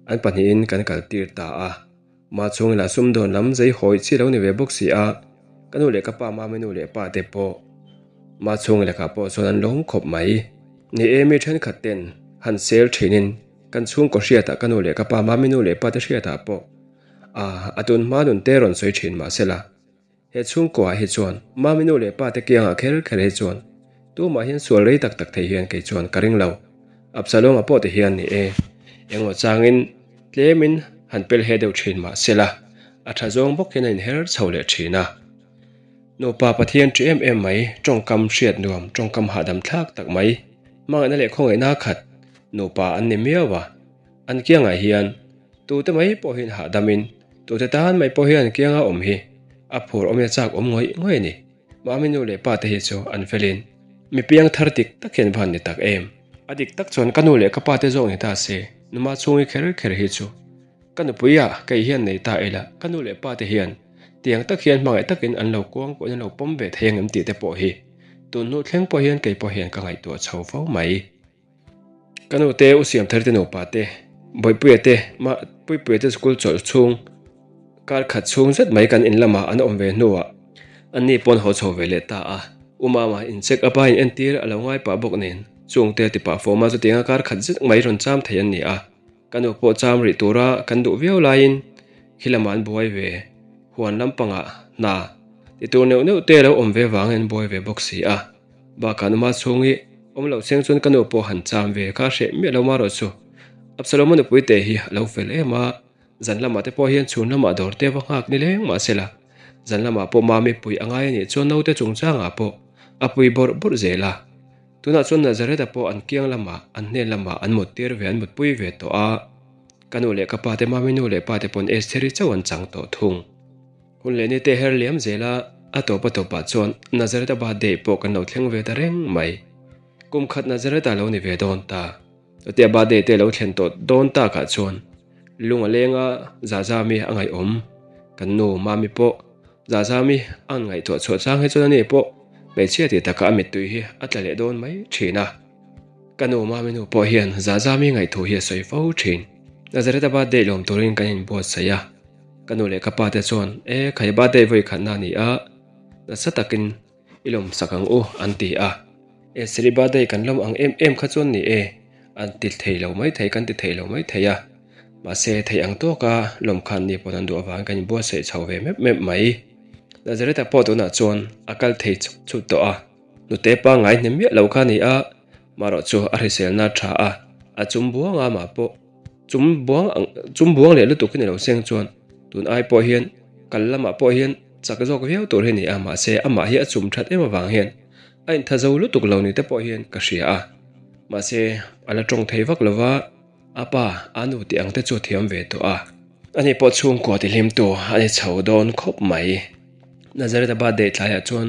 an pahnihin kan kal tir ta a. Uma chhungi lah sumdawn lam zei hawi chi lo ni ve bawk si a, ka nu leh ka pa Mami nu leh pa te pawh Ma chhungi lakah pawh chuan an lawm khawp mai. Ni e, mi thenkhat ten han sel thinin kan chhungkaw hriatah ka nu leh ka pa Mami nu leh pa te hriatah pawh a a tun hma nun te rawn sawi thin mahsela, He chhungkuaah hi chuan Mami nu leh pa te kiangah kher kher hi chuan tumah hian sual rei tak tak thei hian kei chuan ka ring lo. Absalom-a pawh ti hian ni e, engmaw changin tlemin han pel he deuh thin mah sela, a tha zawng bawk hian a inher chho leh thin a. Nupa Pathian ṭi em em mai, tawngkam hriat nuam, tawngkam hahdam thlak tak mai, hmangaihna leh khawngaihna khat nupa an ni miau a. An kiangah hian tute mai pawh hian hahdamin tute tan mai pawh hian kianga awm hi a phur awm in a chak awm ngawih ngawih a ni. Mami nu leh pa te hi chu an felin mi piang thar dik tak hian va han ni tak em. A dik tak chuan ka nu leh ka pa te zawk ni ta se, numa chhungi kher kher hi chu ka nupui ah kei hian nei ta ila ka nu leh pa te hian tiang tak hian hmangaih takin an lo kuang pawhin an lo pawm ve thei ang em tih te pawh hi tun hnu thleng pawh hian kei pawh hian ka ngaihtuah chho fo mai. Ka nu te, U Siamthar te nupa te, Bawihpuia te, mah Puipuia te school chawlh chhung kar khat chhung zet mai kan in lamah an awm ve hnuah an ni pawn haw chho ve leh ta a. U Mama in check up a in entir a lo ngai pah bawk nen chung te ti pah fawm a chutianga kar khat zet mai rawn cham thei an ni a. Ka nu pawh cham rih tura kan duh viau laiin khi lamah an buai ve huan lampangah hna ti tur neuh neuh te lo awm ve vangin an buai ve bawk si a. Bakah numa chhung hi awm loh seng chuan ka nu pawh han cham ve kha hreh miah lo marawh chu. Absalom-a nupui te hi a lo fel em a, zan lamah te pawh hian chhun lamah dawr te va nghak ni leng mah se la, zan lamah pawh mami pui a ngai a nih chuan naute chungchangah pawh a pui bawrh bawrh zel a. Tunah chuan Nazareth-a pawh an kiang lamah, an hnen lamah an mut tir ve, an mutpui ve tawh a. Ka nu leh ka pa te, mami nu leh pa te pawn Estheri chauh an chang tawh thung. Hun leh ni te her liam zel a, a tawp a tawpah chuan Nazareth-a birthday pawh kan lo thleng ve ta reng mai. Kum khat Nazareth-a lo ni ve dawn ta. Chutia birthday te lo thlen tawh dawn takah chuan lung a leng a, Zazami a ngaihawm. Kan nu Mami pawh Zazami a ngaihtuah chhuah chang hi chuan ani pawh hmeichhia tih takah a mittui hi a tla leh dawn mai thin a. Ka nu Mami nu pawh hian Zazami ngaihthu hi a sawi fo thin. Nazareth-a birthday lawm turin kan inbuatsaih a. Ka nu leh ka pa te chuan, E, khai birthday vawi khatna a ni a, nasa takin i lawmsak ang u an ti a. Esri birthday kan lawm ang em em kha chuan ni e, an ti thei lo mai thei kan ti thei lo mai thei a. Mahse thei ang tawka lawm khan ni pawn an duh avangin kan inbuatsaih chho ve mep mep mai. Nazareth-a pawh tunah chuan a kal thei chuk chuk tawh a, nute pangngai hnem miah lo kha a ni a, marawh chu a hriselna a tha a, a chum buang a mah pawh chum buang ang chum buang leh lutuk hi ni lo seng chuan tun ai pawh hian kal lamah pawh hian chak zawk viau tur hi a ni a, mahse amah hi a chum that em avang hian a intha zo lutuk lo ni te pawh hian ka hria a, mahse a la tawng thei vak lo va. A pa, a nu tih ang te chu a thiam ve tawh a. Ani pawh chhungkua ti hlimtu a ni chho dawn khawp mai. Nazareth-a birthday tlaiah chuan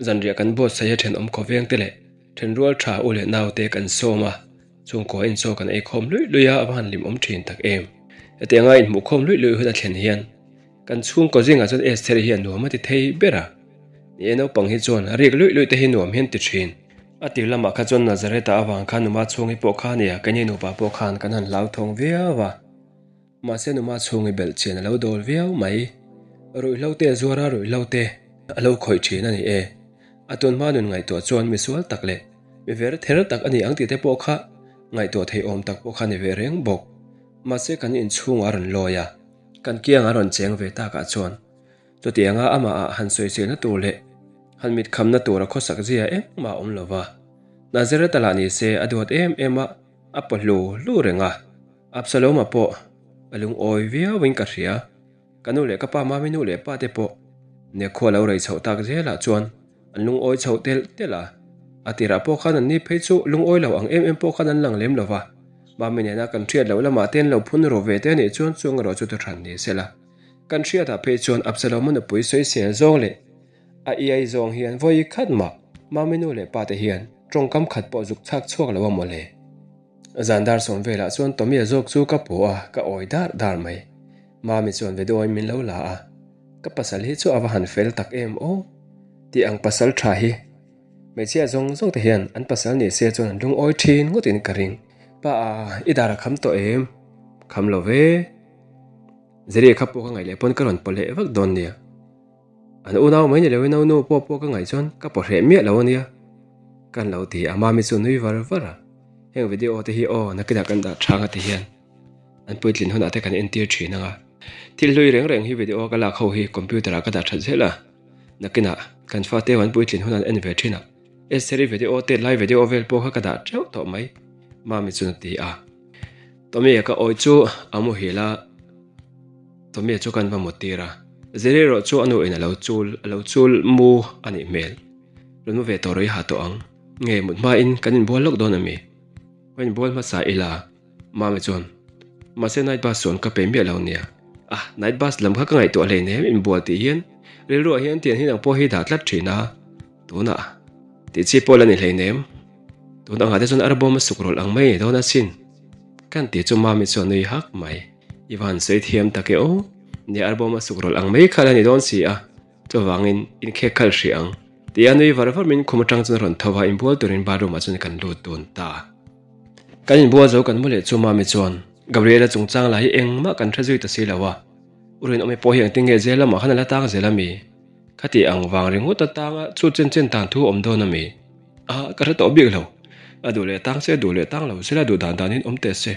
zanriah kan buatsaih a thenawm khawveng te leh thenrual tha u leh nau te kan sawm a, chhungkua in chaw kan ei khawm luih luih a, a va han hlimawm thin tak em. Hetianga inhmuh khawm luih luih hun a thlen hian kan chhungkaw zingah chuan Esther-i hi a nuam a ti thei ber a. Ni e, naupang hi chuan rik luih luih te hi nuam hian ti thin. A tir lamah kha chuan Nazareth-a avang khan numa chhungi pawh kha nia, keini nupa pawh khan kan han hlauthawng viau a. Mahse numa chhungi belh chian a lo dawl viau mai. Ruihhlo te a zuar a, ruihhlo te a lo khawih thin a ni e. A tunhma nun ngaihtuah chuan misual tak leh mi ver ther tak a ni ang tih te pawh kha ngaihtuah theiawm tak pawh kha ni ve reng bawk. Mahse kan inchhungah a rawn lawi a, kan kiangah a rawn cheng ve takah chuan Chutianga amahah han sawiselna tur leh han mitkhamna tura khawsak zia engmah a awm lo va. Nazareth-a lah ni se a duat em em a, a paw hlu hlu reng a. Absalom-a pawh a lungawi viauin ka hria. Ka nu leh ka pa Mami nu leh pa te pawh Nekhua lo rei chhoh tak zelah chuan an lungawi chhoh telh telh a. A tirah pawh khan an ni phei chu lungawi lo ang em em pawh khan an lang lem lo va. Mami nena kan hriat loh lamah te an lo phun ru ve te a nih chuan chuang erawh chu thuhran ni sela. Kan hriatah phei chuan Absalom-a nupui sawisel zawng leh a iai zawng hian vawi khat mah Mami nu leh pate hian tawngkam khat pawh zuk chhak chhuak lo a maw le. Zan dar sawm velah chuan Tommy-a zawk chu ka pu a, ka awi dar dar mai. Mami chuan video-in min lo la a, ka pasal hi chu a va han fel tak em aw tih ang pasal tha hi hmeichhia zawng zawng te hian an pasal ni se chuan an lungawi thin ngawtin ka ring. Pa a, i dar a kham tawh em? Kham lo ve. Zeri kha pawh ka ngaih leh pawn ka rawn paw leh vak dawn nia. An unau mai ni loin a nu pawh pawh ka ngaih chuan ka paw hreh miah lo ania. Kan lo ti a, Mami chu nui var var a. Heng video te hi aw nakinah kan dah thang a ti hian an puitlin hunah te kan entir thin ang a. Thil hlui reng reng hi video ka lak ho hi computer ah ka dah that zel a. Nakinah kan fate ho an puitlin hunah an en ve thin a. Esther-i video tet lai video vel pawh kha ka dah teuh tawh mai. Mami chuan a ti a. Tommy-a ka awi chu a muhil a, Tommy-a chu kan va mut tir a, Ziri erawh chu a nu in a lo chul a lo chul mu a nih hmel. Rawn mu ve tawh rawh i ha tawh ang. Nge mut hma in kan inbual lawk dawn ami? Ka inbual hmasa ila Mami chuan mahse night bus chuan ka pe miah lo nia. Ah night bus lam kha ka ngaihtuah hleinem inbual tih hian rilruah hian tian hi nang pawh hi dah tlat thin a. Tunah tih chi pawh la ni hleinem. Tun angah te chuan arbawm a suk rawlh ang mai dawn asin. Kan tih chu Mami chuan nui hak mai. I va han sawi thiam tak e aw. Nia arbawm a suk rawlh ang mai kha la ni dawn si a. Chuvangin inkhek khalh hrih ang. Tia nui var var min khum atang chuan a rawn tho a, inbual turin bathroom ah chuan kan lut dun ta. Kan inbual zo kan mu leh chu Mami chuan Gabriela chungchang lah hi engmah kan hre zui ta si lo a. U Rinawmi pawh hi engtin nge zel lamah khan a la tang zel ami? Khati ang vang ringawt atanga chu chen chen tan thu awm dawn ami? A, ka hre tawh bik lo. A duh leh tang se, duh leh tang lo sela duh dan danin awm teh se.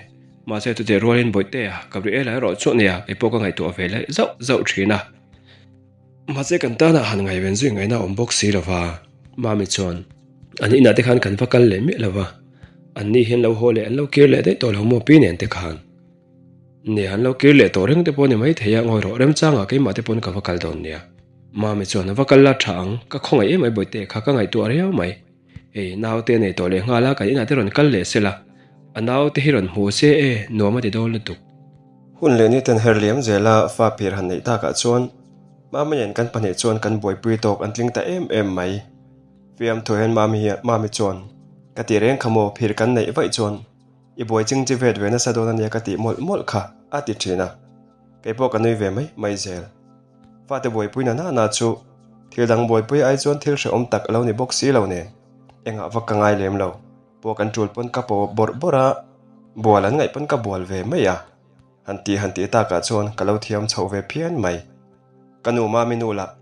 Mahse chutih rualin Bawihtea, Gabriela erawh chu nia kei pawh ka ngaihtuah ve leh zauh zauh thin a. Mahse kan tanah han ngaihven zui ngaihna awm bawk si lova. Mami chuan, An inah te khan kan va kal leh miah lova, anni hian lo haw leh an lo kir leh daih tawh lo maw pi nen te khan. Nia, an lo kir leh tawh reng te pawh ni mai thei a, ngawi rawh remchangah keimah te pawn ka va kal dawn nia. Mami chuan a va kal la tha ang, ka khawngaih em mai Bawihte kha ka ngaihtuah riau mai. Hei, naute a nei tawh leh nghal a, kan inah te rawn kal leh sela, a naute hi rawn hmu se e, nuam a ti dawn lutuk.
Hun leh ni ten her liam zela fa phir han neih takah chuan Mami nen kan pahnih chuan kan buaipui tawk an tling ta em em mai. Fiamthu hian Mami hian Mami chuan, Ka ti reng kha maw, phir kan neih vaih chuan I buai ching chi vet ve nasa dawn ania ka tih mawlh mawlh kha a ti thin a, kei pawh ka nui ve mai mai zel. Fate buaipui na nana chu thil dang buaipui ai chuan thil hrehawm tak a lo ni bawk si lo nen engah vak ka ngai lem lo. Pawh kan tul pawn ka paw bawrh bawrh a, bual an ngaih pawn ka bual ve mai a, han tih han tih takah chuan ka lo thiam chhoh ve phian mai. Ka nu mami nu lah.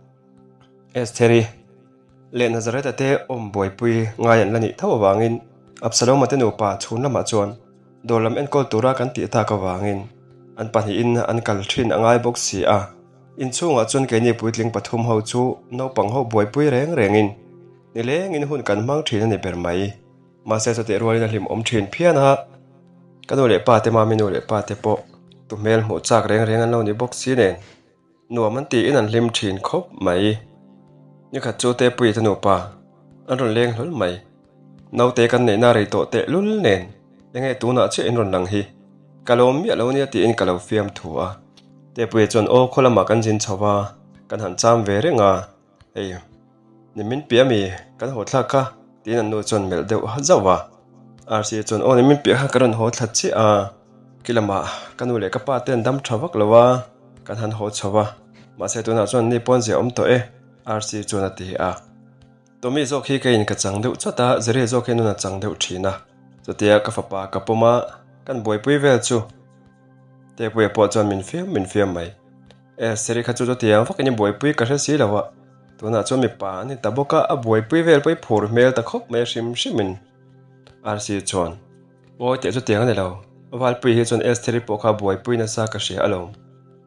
Estheri leh Nazareth-a te awm buaipui ngai an la nih tho avangin Absalom-a te nupa chhun lamah chuan dawr lam enkawl tura kan tih tak avangin an pahnihin an kal thin a ngai bawk si a. Inchhungah chuan keini puitling pathum ho chu naupang ho buaipui reng rengin nilengin hun kan hmang thin a ni ber mai. Mahse chutih rualin a hlimawm thin phian a, ka nu leh pa te mami nu leh pa te pawh tu hmel hmuh chak reng reng an lo ni bawk si nen nuam an tiin an hlim thin khawp mai. Nikhat chu Tepuii te nupa an rawn leng hlawl mai. Naute kan neihna rei tawh teh lul nen enge tunah chiah in rawn lang hi ka lawm miah lo nia tiin ka lo fiam thu a. Tepuii chuan aw khaw lamah kan zin chho va, kan han cham ve reng a. Hei, ni min piah ami kan haw thlak kha tiin an nu chuan melh deuh zauh a. Rca chuan aw ni min piah kha ka rawn haw thla chiah a, khi lamah ka nu leh ka pa te an dam tha vak lo a, kan han haw chho a, mahse tunah chuan ni pawn zia awm tawh e Rca chuan a ti a. Tommy zawk hi keiin ka chang deuh chawt a, Jerry zawk hi nun a chang deuh thin a, chutia ka fapa ka pawm a, kan buaipui vel chu Tepuia pawh chuan min fiam min fiam mai. E, Seri kha chu chutiang vakin i buaipui ka hre si lo a, tunah chuan mipa a ni ta bawk a, a buaipui vel pawh i phur hmel ta khawp mai a hrim hrimin. Rc chuan, Ngawi teh chutiang a ni lo, Valpui hi chuan Estheri pawh kha buaipui nasa ka hria alawm.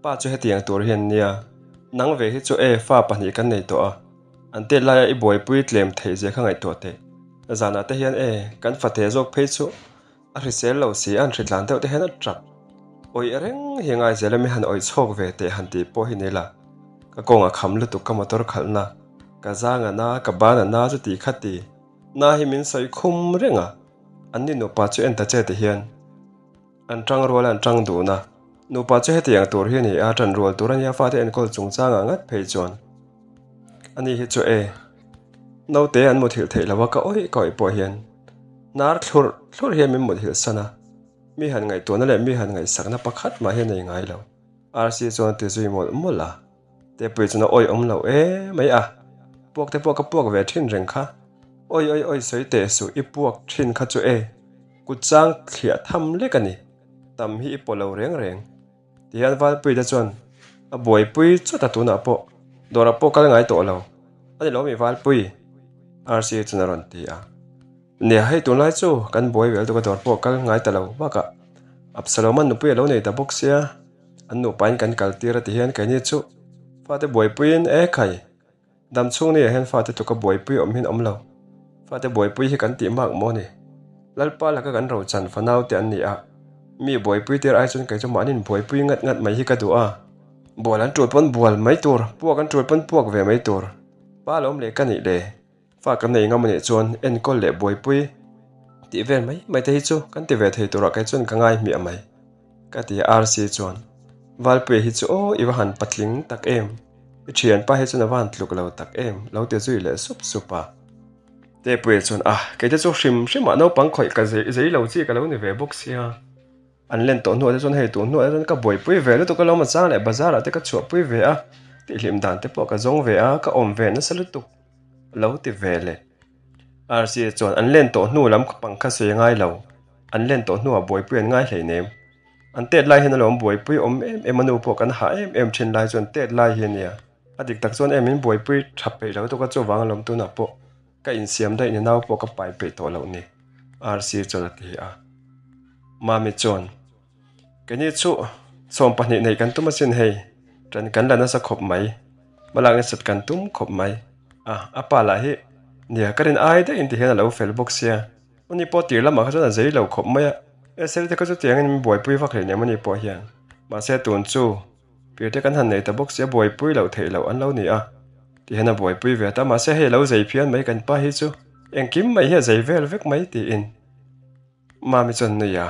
Pa chu hetiang tur hian nia, nang ve hi chu e, fa pahnih kan nei tawh a, an tet laia i buaipui tlem theih zia kha ngaihtuah teh. Zanah te hian e, kan fate zawk phei chu A hrisel lo si a, an hritlan deuh te hian a tap awih reng hi ngai zel a, mi han awih chhawk ve teh han tih pawh hi ni la, ka kawng a kham lutuk ka motor khalhna, ka zang a na, ka ban a na chu ti kha ti, na hi min sawi khum reng a, an ni nupa chu en ta che ti hian an tang rual a an tang dun a, nupa chu hetiang tur hi a ni a, tan rual tur a nia fate enkawl chungchang ah ngat phei chuan ani hi chu e naute an muthilh theih lo a ka awih ka awih pawh hian. Hnar thlurh thlurh hian min mut hilh san a, mi han ngaihtuahna leh mi han ngaihsakna pakhat mah hi a nei ngai lo. Rc chuan a ti zui mawlh mawlh a, Tepui chuan a awih awm lo e mai a, puak te pawh ka puak ve thin reng kha. Awi awi awi sawi teh suh i puak thin kha chu e, kut chang thliah tham lek a ni, tam hi i pawh lo reng reng. Tihian Valpui te chuan a buaipui chawt a tunah pawh dawrah pawh kal ngai tawh lo a ni lo mi Valpui? Rca chuan a rawn ti a. Nia hei tunlai chu kan buai vel tuk a dawr pawh kal ngai ta lo bakah Absalom-a nupui a lo nei ta bawk sia an nupain kan kal tir a tihian keini chu fate buaipuiin e khai Dam chhung ni ah hian fate tluka buaipui awm hian awm lo. Fate buaipui hi kan tih mak maw ni? Lalpa laka kan rochan fanau te an ni a, mi buaipui tir ai chuan kei chu mahni buaipui ngat ngat mai hi ka duh a. Bual an tul pawn bual mai tur, puak an tul pawn puak ve mai tur. Pa lo awm leh ka nih le. Fa kan nei ngam anih chuan enkawl leh buaipui tih vel mai mai te hi chu kan ti ve thei turah kei chuan ka ngai hmiah mai. Ka ti a Rc chuan, Valpuia hi chu aw i va han patling tak em, i thianpa hi chuan a va han tluk lo tak em lo ti zui leh sup sup a. Tepuia chuan, Ah, kei te chu hrim hrimah naupang khawih ka zei zei lo chi ka lo ni ve bawk sia. An len tawh hnuah te chuan hei tun hnuah te chuan ka buaipui ve lutuk alawm a chang leh bazar ah te ka chhuahpui ve a, tihhlim dan te pawh ka zawng ve a, ka awm ve nasa lutuk lo ti ve leh. Rca chuan an len tawh hnu lam pang kha sawi a ngai lo, an len tawh hnuah buaipui an ngai hleinem. An tet lai hian alawm buaipui awm em em a nu pawh kan hah em em thin lai chuan tet lai hi a nia. A dik tak chuan em in buaipui tha peih lo tuk a chuvang alawm tunah pawh ka insiam daih ni nau pawh ka pai peih tawh loh ni Rca chuan a ti a. Mami chuan. Keini chu 12 neih kan tum asin hei, ṭan kan la nasa khawp mai, hmalak nasat kan tum khawp mai. A, a pa lah hi nia ka rin ai daih in ti hian a lo fel bawk sia, ani pawh tir lamah kha chuan a zei lo khawp mai a, SL te kha chu tiangin min buaipui vak hlei nem ani pawh hian, mahse tun chu pir te kan han nei ta bawk sia buaipui loh theih loh an lo ni a, ti hian a buaipui ve ta, mahse hei a lo zei phian mai kan pa hi chu engkim mai hi a zei vel vek mai tiin. Mami chuan nui a,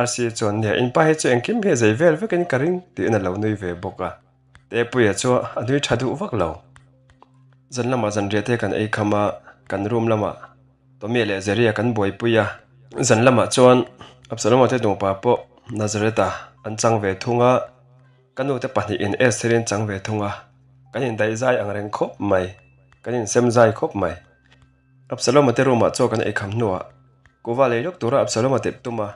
Rca chuan nia in pa hi chu engkim hi a zei vel vekin ka ring tiin a lo nui ve bawk a. Tepuia chu a nui tha duh vak lo. Zan lamah zanriah te kan ei kham a, kan room lamah Tommy leh Zeria kan buaipui a. Zan lamah chuan Absalom-a te nupa pawh Nazareth-a an chang ve thung a, ka nu te pahnihin Esther-i an chang ve thung a, kan indaihzai ang reng khawp mai, kan insemzai khawp mai. Absalom-a te room-ah chaw kan ei kham hnuah kuva lei lawk tura Absalom-a tirh tum a,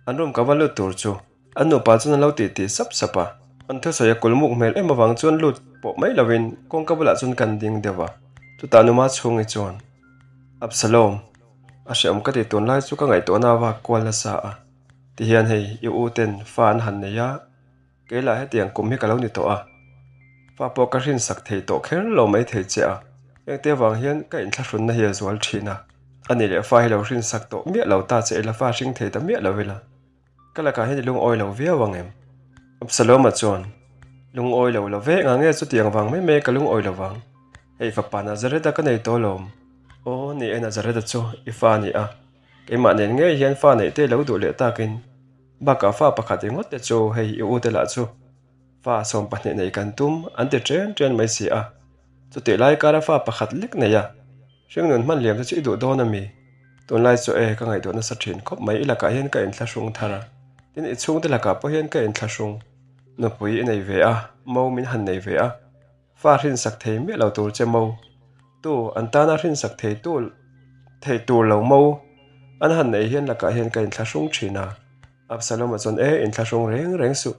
an room ka va lut tur chu an nupa chuan an lo tih tih sap sap a. An thusawi a kulmuk hmel em avang chuan lut pawh mai lovin kawngka bulah chuan kan ding deuh a, chutah numa chhungi chuan, Absalom, a hrehawm ka ti tunlai chu ka ngaihtuahna a vak kual nasa a, tihian hei i u ten fa an han nei a, kei lah hetiang kum hi ka lo ni tawh a, fa pawh ka hrinsak thei tawh kher lo mai thei che a, hengte avang hian ka inthlahrunna hi a zual thin a, a ni leh fa hi lo hrinsak tawh miah lo ta che ila fa hring thei ta miah lo ila. Ka lakah hian i lungawi lo viau ang em? Absaloma chuan, Lungawi lo lo ve, engah nge chutiang vang mai mai ka lungawi lo vang? Hei fapa Nazareth-a ka nei tawh alawm. Aw, ni e, Nazareth-a chu i fa a ni a, keimah nen ngei hian fa neih te lo duh leh takin, bakah fa pakhat ringawt te chu hei i ute lah chu fa 12 nei kan tum an ti ṭen ṭen mai si a, chutih lai kara fa pakhat lek nei a. Hringnun hman liam te chu i duh dawn a mi? Tunlai chu e, ka ngaihtuah nasa thin khawp mai. I lakah hian ka inthlahrung thar a, tin i chhungte lakah pawh hian ka inthlahrung. Nupui i nei ve a, mo min han nei ve a, fa hrinsak thei miah lo tur che mo. Tu, an tana hrinsak thei tu thei tur lo mo an han nei hian lakah hian ka inthlahrung thin a. Absalom-a chuan e, inthlahrung reng reng suh.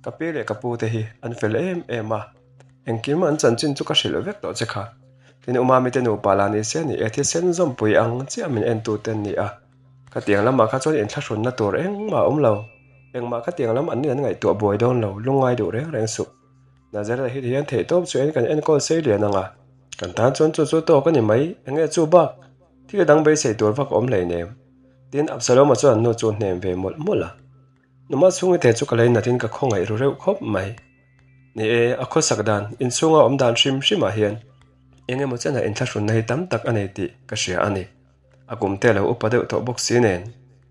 Ka pi leh ka pu te hi an fel em em a, engkim an chanchin chu ka hrilh vek tawh che kha. Tin, Umami te nupa lah ni se ni e, thisen zawmpui ang chiah min en tu te an ni a. Khatiang lamah kha chuan inthlahrunna tur engmah a awm lo. Engmah khatiang lam an nin an ngaihtuah buai dawn lo, lungngai duh reng reng suh. Nazareth hi hian theihtawp chu en kan enkawl sei lian ang a, kan tan chuan chu chu tawk a ni mai, enge chu bak? Thil dang beisei tur vak a awm hleinem. Tin, Absalom-a chuan an nu chu hnem ve mawlh mawlh a. Numa chhungi te chu ka lei natin ka khawngaih ru reuh khawp mai. Ni e, a khawsak dan, inchhunga awm dan hrim hrimah hian eng emaw chenah inthlahrunna hi tam tak a nei tih ka hria a ni. A kum te a lo upa deuh tawh bawk si nen,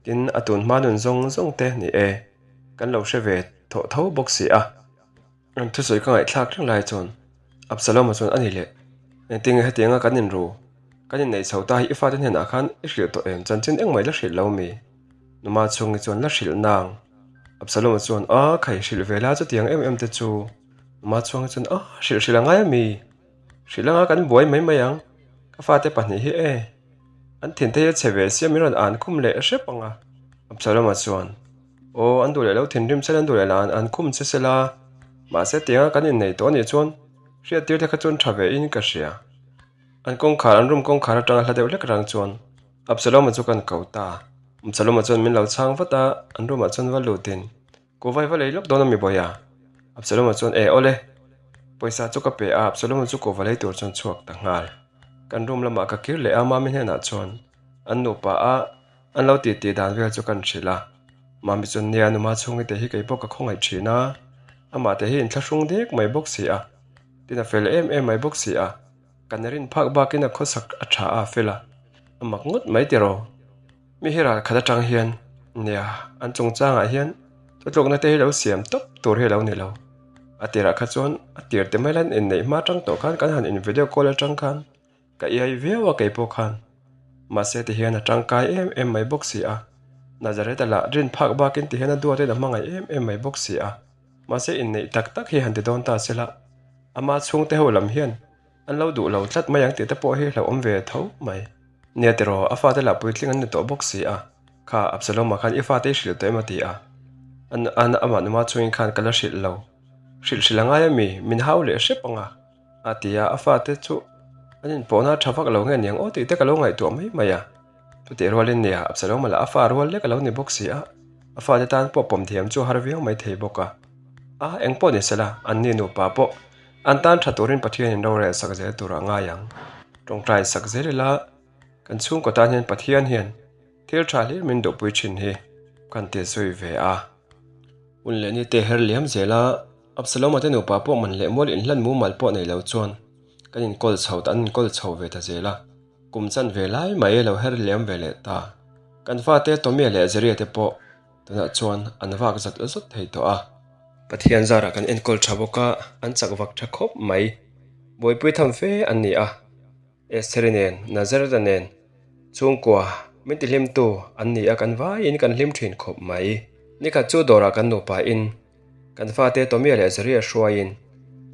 tin a tun hma nun zawng zawng te ni e, kan lo hre ve thawh tho bawk si a. An thusawi ka ngaihthlak reng lai chuan Absalom-a chuan a ni leh, Engtinge hetianga kan inru, kan inneih chho ta hi i fate hnenah khan i hrilh tawh em? Chanchin engmah i la hrilh lo mi? Numa chhungi chuan la hrilh nang. Absalom-a chuan, A, khai hrilh ve la chutiang em em te chu. Numa chhungi chuan, A, hrilh hrilh a ngai a mi? Hrilh anga kan buai mai mai ang. Ka fate pahnih hi e, an thinte hi a chhe ve sia min rawn an khum leh hrep ang a. Absalom-a chuan, Aw, an duh leh lo thinrim sela an duh leh lah an khum che sela, mahse tianga kan innei tawh anih chuan hriattir te kha chuan tha ve in ka hria. An kawngkhar, an room kawngkhar atanga hla deuh hlek rang chuan Absalom-a chu kan ko ta. Absalom-a chuan min lo chhang vat a, an room ah chuan va lutin, Kuhvai va lei lawk dawn a mi bawiha? Absalom-a chuan, E awle, pawisa chu ka pe a, Absalom-a chu kuhva lei tur chuan chhuak ta nghal. Kan room lamah ka kir leh a, Mami hnenah chuan an nupa a, An lo titi dan vel chu kan hrilh a, Mami chuan nia numa chhungi te hi kei pawh ka khawngaih thin a, amah te hi inthlahrung dek mai bawk si a, tin a fel em em mai bawk si a, kan rin phak bakin a khawsak a tha a fel a, a mak ngawt mai tiraw. Mi hi ral khat atang hian nia an chungchangah hian thutlukna te hi lo siam tawp tur hi a lo ni lo. A tirah kha chuan a tir te mai lan inneih hma atang tawh khan kan han in video call atang khan Ka iai viau a kei pawh khan. Mahse ti hian a tangkai em em mai bawk si a. Nazareth-a lah rin phak bakin ti hian a duatin a hmangaih em em mai bawk si a. Mahse inneih tak tak hi han ti dawn ta sela, ama chhungte ho lam hian an lo duh lo tlat mai ang tih te pawh hi hlauhawm ve tho mai. Nia tiraw, a fate lah puitling an ni tawh bawk si a. Kha, Absalom-a khan i fate i hrilh tawh em a ti a. An, an, amah numa chungin khan ka la hrilh lo. Hrilh hrilh a ngai a mi, min hau leh hrep ang a. A ti a, a fate chu an inpawhna a tha vak lo nge niang aw tih te ka lo ngaihtuah mai mai a. Chutih rualin nia, Absalom-a lah a fa rual lek a lo ni bawk si a, a fate tan pawh pawm thiam chu a har viau mai thei bawk a. A, eng pawh ni sela, anni nupa pawh an tan tha turin Pathianin rorel sak zel tur a ngai ang. Tawngtai sak zel ila, kan chhungkaw tan hian Pathian hian thil tha hlir min duhpui thin hi kan ti zui ve a. Hun leh ni te her liam zel a, Absalom-a te nupa pawh man leh mual inhlan mumal pawh nei lo chuan kan inkawl chho ta an inkawl chho ve ta zel a, kum chan ve lai mai lo her liam ve leh ta. Kan fate Tomia leh Zeria te pawh tunah chuan an vak zat zat thei tawh a. Pathian zarah kan enkawl tha bawk a, an chak vak tha khawp mai. Buaipui tham fe an ni a. Estheri nen, Nazareth-a nen, chhungkua min tihlimtu an ni a, kan vaiin kan hlim thin khawp mai. Nikhat chu dawrah kan nupa in, kan fate Tomia leh Zaria hruaiin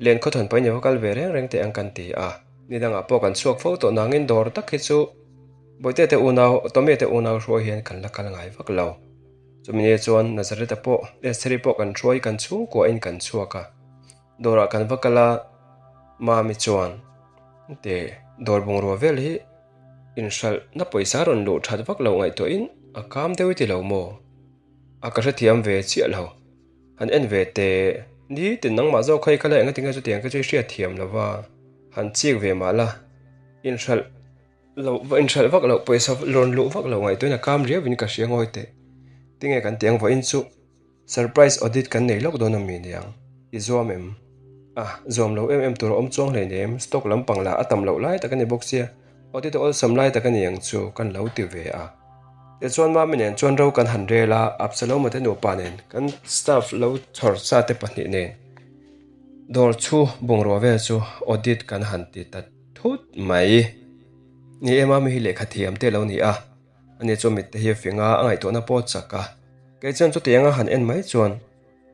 len khawthawn paih ni va kal ve reng reng teh ang kan ti a. Ni dangah pawh kan chhuak fo tawh nangin dawr tak hi chu Bawihte te unau, Tomia te unau hruai hian kan la kal ngai vak lo. Chumi ni chuan Nazareth-a pawh Estheri pawh kan hruai kan chhungkuahin kan chhuak a. Dawrah kan va kal a, Mami chuan, Teh, dawr bungrua vel hi inhralhna pawisa rawn luh that vak loh ngaihtuahin a kam deuh i ti lo maw? A ka hrethiam ve chiah lo. Han en ve teh, nitin nangmah zawk kha i kal a, engatinge chutiang kha chu i hriatthiam lo va, han chik ve mah la, inhralh loh inhralh vak loh pawisa rawn luh vak loh ngaihtuahin a kam riau in ka hria ngawi teh. Tinge kan ti ang vawiin chu surprise audit kan nei lawk dawn a mi niang, i zuam em? A, zuam lo em em tur a awm chuang hleinem, stock lampang lah a tam loh lai tak a ni bawk sia, audit a awlsam lai tak a ni ang chu kan lo ti ve a. Tichuan Mami nen chuan ro kan han rel a, Absaloma te nupa nen kan staff lo chhawr sa te pahnih nen dawr chhu bungrua vel chu audit kan han ti ta thut mai. Ni e, Mami hi lehkha thiam te lo ni a, ani chu mitte hi a fing a, a ngaihtuahna pawh a chak a. Kei chuan chutianga han en mai chuan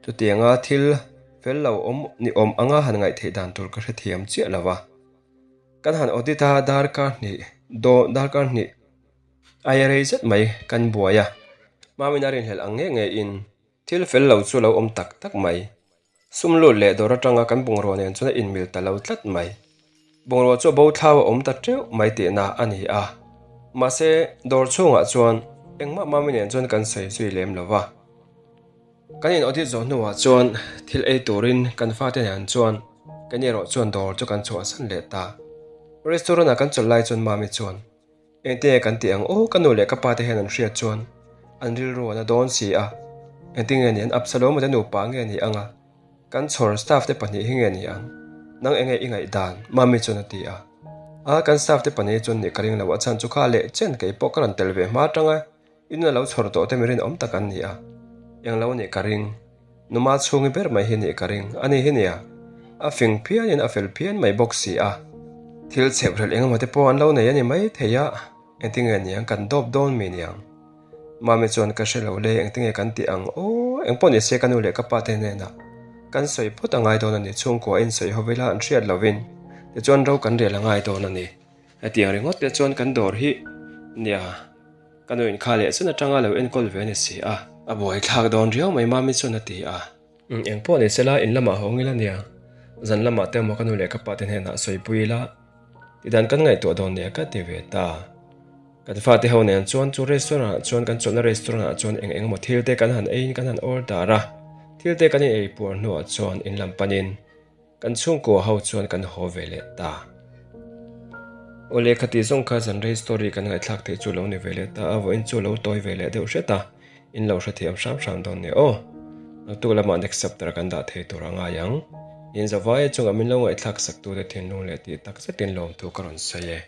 chutianga thil fel lo awm ni awm anga han ngaihtheih dan tur ka hrethiam chiah lo va. Kan han audit a, darkar hnih daw darkar hnih. Aia rei zet mai kan buai a, Mamina rinhlelh ang nge nge in thil fel lo chu lo awm tak tak mai. Sum lut leh dawr atanga kan bungrua nen chuan a inmil ta lo tlat mai. Bungrua chu a bo thlau a awm ta teuh mai tihna a ni a. Mahse, dawr chhungah chuan engmah Mami nen chuan kan sawi zui lem lo va. Kan in audit zawh hnuah chuan thil ei turin kan fate nen chuan kan erawh chuan dawr chu kan chhuahsan leh ta. Restaurant ah kan chawlh lai chuan Mami chuan. Engtinge kan tih ang aw ka nu leh ka pa te hian an hriat chuan an rilru an a dawn si a, engtinge ni an Absalom-a te nupa nge ni ang a, kan chhawr staff te pahnih hi nge ni ang, nang enge i ngaih dan? Mami chuan a ti a. A, kan staff te pahnih hi chuan nih ka ring lo a chhan chu kha leh chen kei pawh ka rawn tel ve hma atang a, I nuna lo chhawr tawh te mi rinawm tak an ni a, englo nih ka ring. Numa chhungi ber mai hi nih ka ring, a ni hi nia. A fing phianin a fel phian mai bawk si a. Thil chhep hrelh engemaw te pawh an lo nei a ni mai thei a, engtinge niang kan dawp dawn mi niang. Mami chuan ka hre lo le, engtinge kan tih ang aw, engpawh ni se ka nu leh ka pa te hnenah kan sawi phawt a ngai dawn a ni, chhungkua in sawi ho ila an hriat lovin tichuan ro kan rel a ngai dawn a ni. Hetiang ringawt te chuan kan dawr hi nia. Ka nu in kha leh chen atanga lo enkawl ve a ni si a. A buai thlak dawn riau mai Mami chuan a ti a. Umm eng pawh ni sela in lamah hawng ila nia. Zan lamah te emaw ka nu leh ka pa te hnenah sawipui ila tidan kan ngaihtuah dawn nia ka ti ve ta. Kan fate ho nen chuan chu restaurant ah chuan kan chawlhna restaurant ah chuan eng eng emaw thil te kan han eiin kan han order a. Thil te kan in ei puar hnuah chuan in lam panin Kan chhungkua ho chuan kan haw ve leh ta. Aw lehkha tih zawng kha zan rei story kan ngaihthlak theih chu lo ni ve leh ta a, vawiin chu lo tawi ve leh deuh hret a, in lo hrethiam hram hram dawn nia aw. Naktuk lamah next chapter kan dah thei tur a ngai ang. In zavai chungah min lo ngaihthlak sak tute thinlung leh tih tak zetin lawmthu ka rawn sawi e.